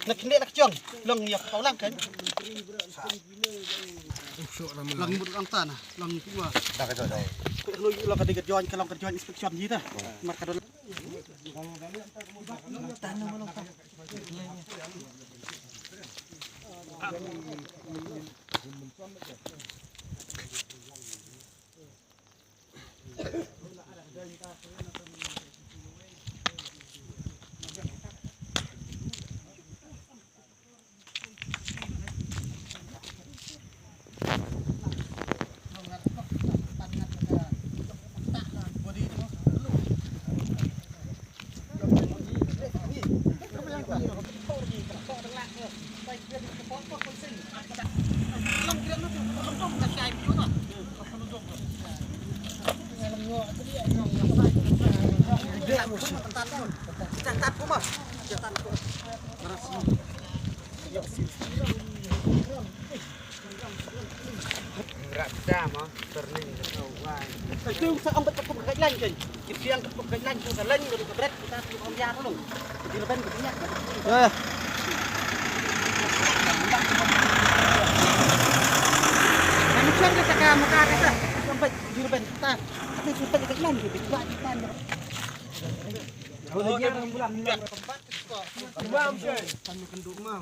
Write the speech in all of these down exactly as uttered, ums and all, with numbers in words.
Na kine na kjong long ïa ka lang kan. Long mut long tan long kuma. Long ka join ka long ka join inspection ji ta. Mar ka don. Rap jam ah, turning the snow wine. Itu sa ang ba't ako magkailan dyan? Ito ang magkailan dyan sa lain, yung kabret, kita sa yung ang yaro lang. Hindi na ba yung kanya? Eh. Ano siya ka saka makakita? Ang ba't, hindi na ba yung kita? Ano siya pwede kailan? Hindi ba yung kita? Ano siya? Ang bulan, bulan. Ano kandung mo, ha?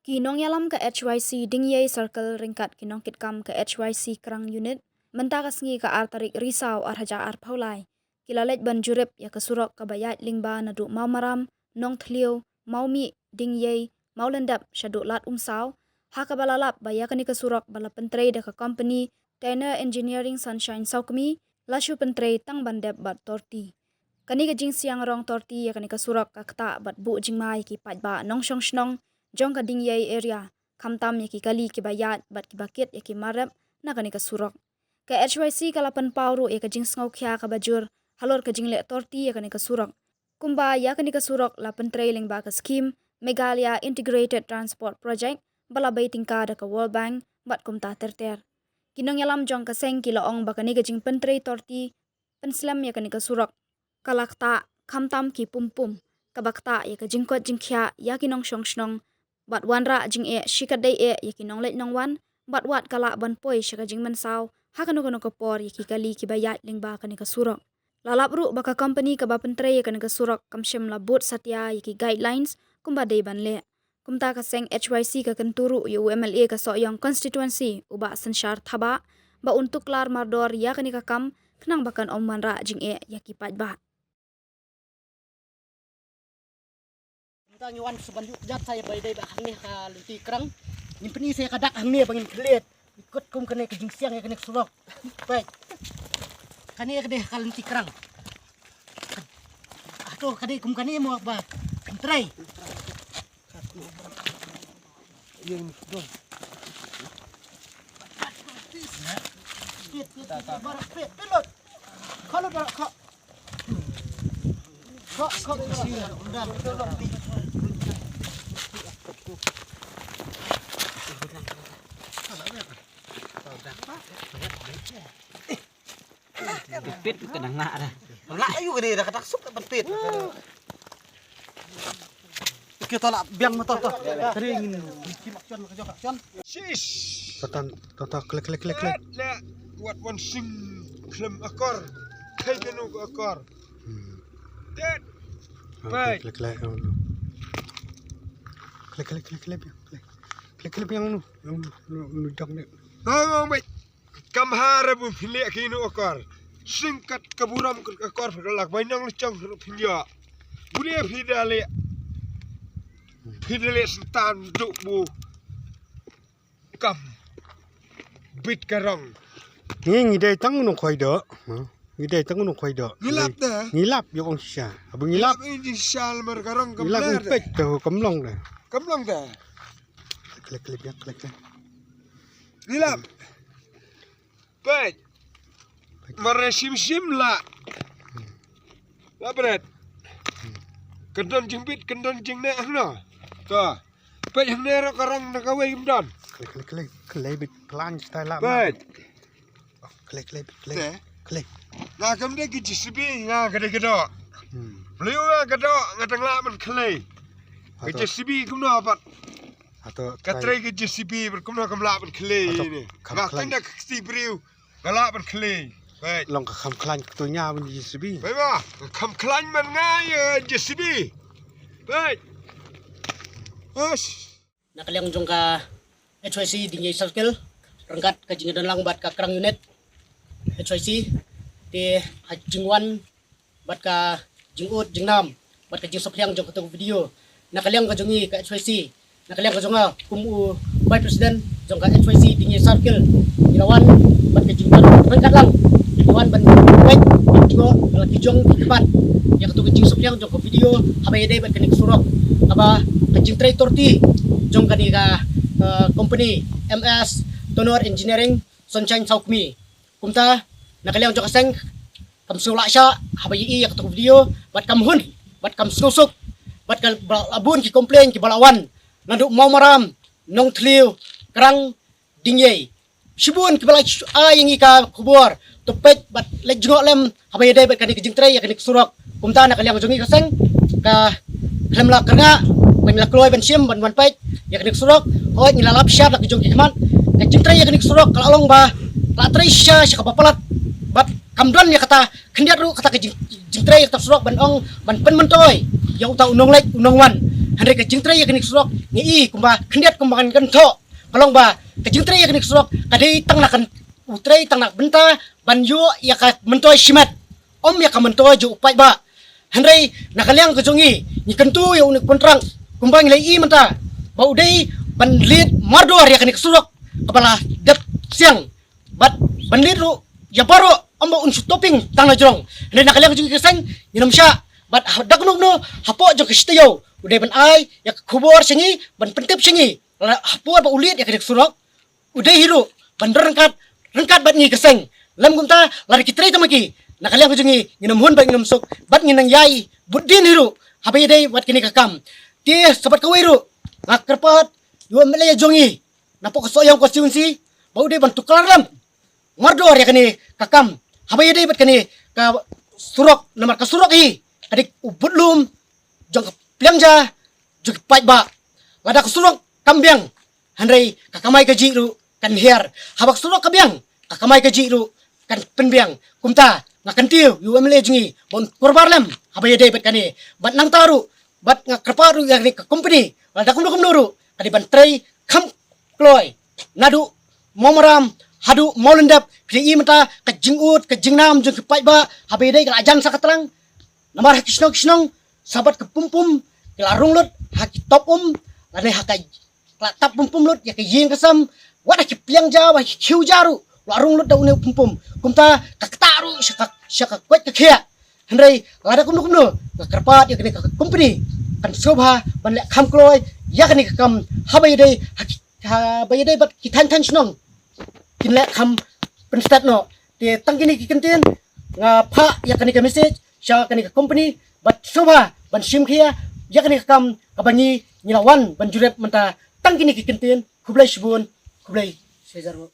Ki nongïalam ka H Y C Dingyei Circle ryngkat ki nongkitkam ka H Y C Krang Unit, mynta ka sngi ka ar tarik Risaw ar hajar arphew lai, ki la leit ban jurip ïa ka surok kaba ïaid lyngba naduh Mawmaram, Nongthliew, Mawmih, Dingyei, Mawlyndep shaduh Lad Umsaw, ha kaba la lap ba ïa kane ka surok ba la pyntrei da ka kompani Tainer Engineering Sunshine Sawkmie, la shu pyntrei tang ban dep bad torti. Kane ka jingsiang rong torti ïa kane ka surok ka ktah bad buh jingma ïa ki paidbah nongshong shnong jong ka Dingyei area, khamtam ïa ki kali kiba ïaid bad kiba kit ïa ki mar rep na kane ka surok. Ka H Y C ka la pynpaw ruh ïa ka jingsngewkhia kaba jur halor ka jingleh torti ïa kane ka surok. Kumba ïa kane ka surok la pyntrei lyngba ka skhim Meghalaya Integrated Transport Project ba la bei tyngka da ka World Bank bad kumta ter ter. Ki nongïalam jong ka seng ki la ong ba kane ka jingpyntrei torti pynslem ïa kane ka surok ka la ktah khamtam ki pum pum, kaba ktah ïa ka jingkoit jingkhiah ïa ki nongshong shnong bad wanrah jingeh shi katdei eh ïa ki nongleit nongwan, bad wat ka lah ban poi sha ka jingmynsaw ha kano kano ka por ïa ki kali kiba ïaid lyngba kane ka surok. La lap ruh ba ka kompani kaba pyntrei ïa kane ka surok kam shym la bud satia ïa ki guidelines kumba dei ban leh. Kumta ka seng H Y C ka kyntu ruh ïa u M L A ka Sohiong Constituency, u Bah Synshar Thabah, ba un tuklar mardor ïa kane ka kam khnang ba kan ym wanrah jingeh ïa ki paidbah. Mynta ngi wan sa ban ïuh kjat sa ïa ba ïadei bad hangne ha ka lynti Krang. Ngin pyni sa ïa ka dak hangne ba ngin klet. Ikut kum kane ka jingsiang ïa kane ka surok. Peit. Kane ka dei ha ka lynti Krang. Hato ka dei kum kane mo ba pyntrei. Ïa ni dong. Peit, peit, peit, peit, peit, peit. Kalo ba ka. Pit ka dang nga da. Nga ayu ka dei da ka tak suk ka ban pit. Kita lah biang motor tu. Kering. Kimak cuan ka jok cuan. Sis. Tatan, tata, klik, klik, klik, klik. Le, wat wan sing klem akor. Kai jenu ko akor. Hmm. Tet. Ah, bai. Klik, klik, klik. Klik, klik, klik, klik, klik. Klik, klik, yang nu. Yang nu, nu, nu, dak ni. Ngong, ngong, bai. Kam ha re bu phin leh kino akor. Sing kat ka burom kat akor phin lak bai nang lechong phin ïa. Bu leh phin da leh. Phin da leh sentan duk bu. Kam. Bit ka rong. Ngi ngi dei tang nong khoi do. Ngi dei tang nong khoi do. Ngi lap da. Ngi lap ïa ong sha. Abu ngi lap. Ngi lap ïa ong sha lamar ka rong kam lap. Ngi lap pet da kam long da. Kam long da. Klik klik ya klik klik. Ngi lap. Peit. Mar ne shim shim la. La bret. Kan don jingbit, kan don jingneh hangno. To. Peit hangne ruh ka rang na kawei kam don. Khlei, khlei, khlei, khlei bit plan style la. Peit. Oh, khlei, khlei, khlei. Te. Khlei. Nga kam dei ka J C B, nga ka dei ka doh. Hmm. Mlei nga ka doh, nga dang lah ban khlei. Ka Hato. J C B kumno pat. Hato Ka trai. Trei ka J C B, bad kumno kam lah ban khlei Hato. Ni. Kam Nga khlei. Tang da ka kti briew. Nga lah ban khlei. Peit. Long ka kham khlaiñ ka tu nya ban J C B. Peit ba, ka kham khlaiñ man nga ïa J C B. Peit. Hush. Na ka liang jong ka H Y C Dieng Circle, ryngkat ka jingdon lang bad ka Krang Unit H Y C, te ha jingwan bad ka jingud jingnam bad ka jingsaphriang jong kato ka video. Na ka liang ka jong ngi ka H Y C, na ka liang ka jong nga kum u Vice President jong ka H Y C Dieng Circle, ngi la wan bad ka jingwan ryngkat lang, ngi la wan ban peit, ban jngoh ïa la ki jong ki khmat ïa kato ka jingsaphriang jong ka video haba ïadei bad kane ka surok, haba ka jingtrei torti jong kane ka, eh, company M S Tonor Engineering Sunshine Sawkmie. Kumta na ka liang jong ka seng kam sngewlah shah haba ïohi ïa kato ka video, bad kam hun, bad kam sngewsuk, bad ka ba la bun ki complain kiba la wan naduh Mawmaram, Nongthliew, Krang, Dieng. Shibun kiba la ai ïa ngi ka khubor, to peit bad leit jngoh lem haba ïadei bad kane ka jingtrei ïa kane ka surok. Kumta na ka liang jong ngi ka seng, ka khlem la kyrngah, ba ngi la kloi ban shim ban wan peit ïa kane ka surok. Hooid, ngi la lap shad la ka jong ki khmat. Ka jingtrei ïa kane ka surok ka la long ba la trei shisha sha kaba palat, bad kam don ïa kata khyndiat ruh kata ka jing, jingtrei ïa kata ka surok ban ong ban pynmyntoi ïa uta u nongleit u nongwan. Hynrei ka jingtrei ïa kane ka surok ngi i kumba khyndiat kumba ngan kynthoh, ka long ba ka jingtrei ïa kane ka surok ka dei tang na kan u trei tang na ka bynta ban ïoh ïa ka myntoi shimet, ym ïa ka myntoi jong u paidbah. Hynrei na ka liang ka jong ngi, ngi kyntu ïa une u kontrak kumba ngi la i mynta, ba u dei ban leit mardor ïa kane ka surok kaba la dep siang, bad ban leit ruh ïa baroh, ym ba un shu topping tang na jrong. Hynrei na ka liang ka jong ngi ka seng, ngin ym shah, bad ha, da kumno kumno hapoh jong ka shi taïew u dei ban ai ïa ka khubor sha ngi, ban pyntip sha ngi, la, hapoh ba u leit ïa kane ka surok, u dei hi ruh ban don ryngkat, ryngkat bad ngi ka seng. Lem kumta lada ki trei tang ma ki, na ka liang ka jong ngi ngin ym hun bad ngin ym suk, bad ngin nang ïai bud dien hi ruh haba ïadei bad kane ka kam. Te sa bad kawei ruh, nga kyrpad ïa u M L A jong ngi napoh ka Sohiong constituency, ba u dei ban tuklar lem mardor ïa kane ka kam haba ïadei bad kane ka surok, namar ka surok hi ka dei u budlum jong ka pliang ja jong ki paidbah. Lada ka surok kam biang, hynrei ka kamai kajih ruh kan hiar. Haba ka surok ka biang, ka kamai kajih ruh kan pynbiang. Kumta nga kyntiew ïa u M L A jong ngi ba un kurbah lem haba ïadei bad kane, bad nangta ruh, bad nga kyrpad ruh ïa kane ka company, lada kumno kumno ruh ka dei ban trei kham kloi, naduh Mawmaram haduh Mawlyndep. Phi i mynta ka jingud ka jingnam jong ki paidbah haba ïadei ka la jan sa ka tlang. Namar ha ki shnong ki shnong, sa bad ka pum pum ki la rung lut ha ki top um, lane ha ka, ka la tap pum pum lut ïa ka ïing ka sem, wat ha ki pliang ja, wat ha ki khiew ja ruh la rung lut da une u pum pum. Kumta ka ktah ruh sha ka, sha ka koit ka khiah. Hynrei lada kumno kumno, nga kyrpad ïa kane ka company kan sngewbha ban leh kham kloi ïa kane ka kam haba ïadei ha ki, haba ïadei bad ki thaiñ thaiñ shnong kin leh kham pynstet noh. Te tang kine ki kyntien nga phah ïa kane ka message sha kane ka company, bad sngewbha ban shim khia ïa kane ka kam kaba ngi, ngi la wan ban jurip mynta. Tang kine ki kyntien, khublei shibun, khublei shihajar nguh.